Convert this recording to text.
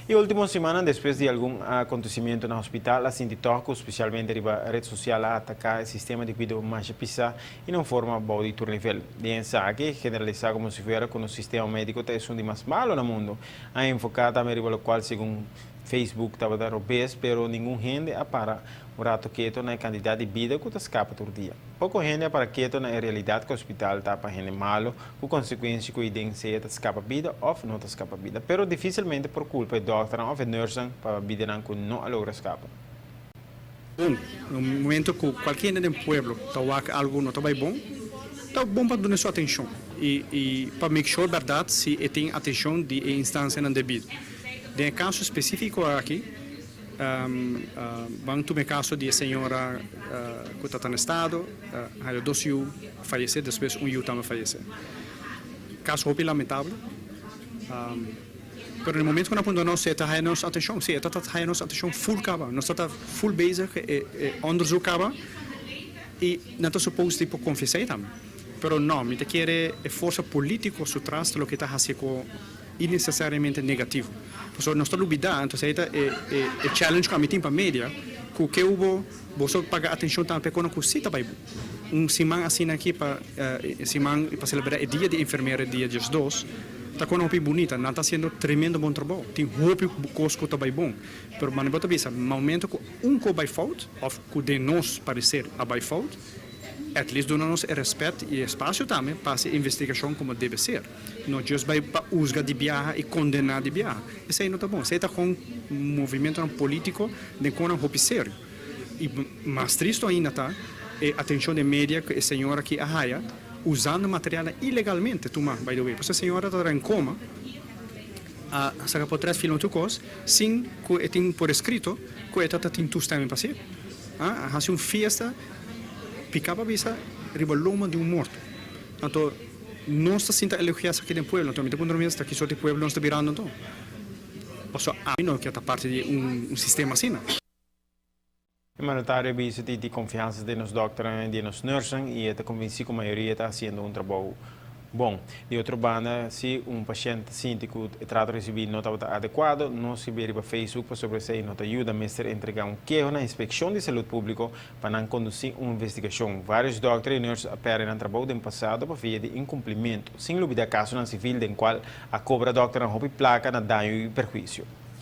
E ultimo siman, despues di algun acontecimento na hospital, a sinti toch, especialmente riba red social, a ataca e sistema di cuido mas pisa y na un forma bou di tur nivel. Di esaki, generalisa como si fuera cu e sistema medico ta un di mas malo na mundo. A enfoca tambe riba locual segun Facebook tabata robes, pero ningun hende a para un rato keto na cantidad di bida cu ta scapa tur dia. Poco hende a para keto na realidad cu hospital ta pa hende malo, cu consecuencia cu den sea ta scapa bida of no ta scapa bida. Pero dificilmente por culpa e dokter of e nurse pa bida cu no a logra scapa. Bon, na momento cu cualkier hende den pueblo ta wak algo no ta bay bon, ta bon pa duna su atencion y pa make sure, berdad, si tin atencion di instancia nan debido. Den caso specifico aki, ban tuma caso di señora cu ta na estado, uh, dos yiu fayece, despues un yiu tambe fayece. Caso hopi lamentabel. Pero na momento cu nan puntra nos, ta haya nos atencion, si, ta haya nos atencion full caba. Nos ta full bezig, e onderzoek caba, y nan ta supposed di por confesa tambe. Pero no, mi ta kere e forsa politico su tras loke ta haci cu innecesariamente negativo. So, nos ta lubida, anto esey ta e challenge cu ami tin pa media, cu cu bo paga atencion tambe cu cu si ta bay un siman asina aki pa siman pa celebra e dia di enfermera, dia 12, ta cu hopi bunita, nan ta haciendo tremendo bon trabou. Tin hopi cos cu ta bay bon. Pero manera bo ta bisa, momento cu un cos bay fout, of cu di nos parecer a bay fout, at least duna nos respet y espacio tambe pa e investigacion como debe ser. No just bay pa husga di biaha y condena di biaha. Esey no ta bon. Esey ta cu movimento politico di cu hopi serio. Y mas tristo ainda ta e atencion di media cu e señora aki a haya usando material ilegalmente, tuma, by the way. Pasobra e señora ta den coma, a saca portret, filma tur cos, sin cu tin por escrito cu e ta tin toestemming pa. Ah, haci un fiesta, pica pa bisa, riba lomba di un morto. Anto, nos ta sinta elogia aki den pueblo, anto, mi ta puntra mi ki sorto di pueblo nos ta birando anto. Pasobra ami no kier ta parti di un sistema asina. E mandatario a bisa di confiansa den nos dokter y nos nurse y ta convenci cu e mayoria ta haciendo un trabou bon. Di otro banda, si un paciente sinti cu e trato recibi no ta adecua, no skirbi riba Facebook pasobra esey no ta yuda, mester entrega un keho na Inspeccion di Salud Publico pa nan conduci un investigacion. Varios dokter y nurse a perde nan trabou den pasado pa via di incumplimento, sin lubida caso civil den cual a cobra dokter hopi placa na daño y perhuicio.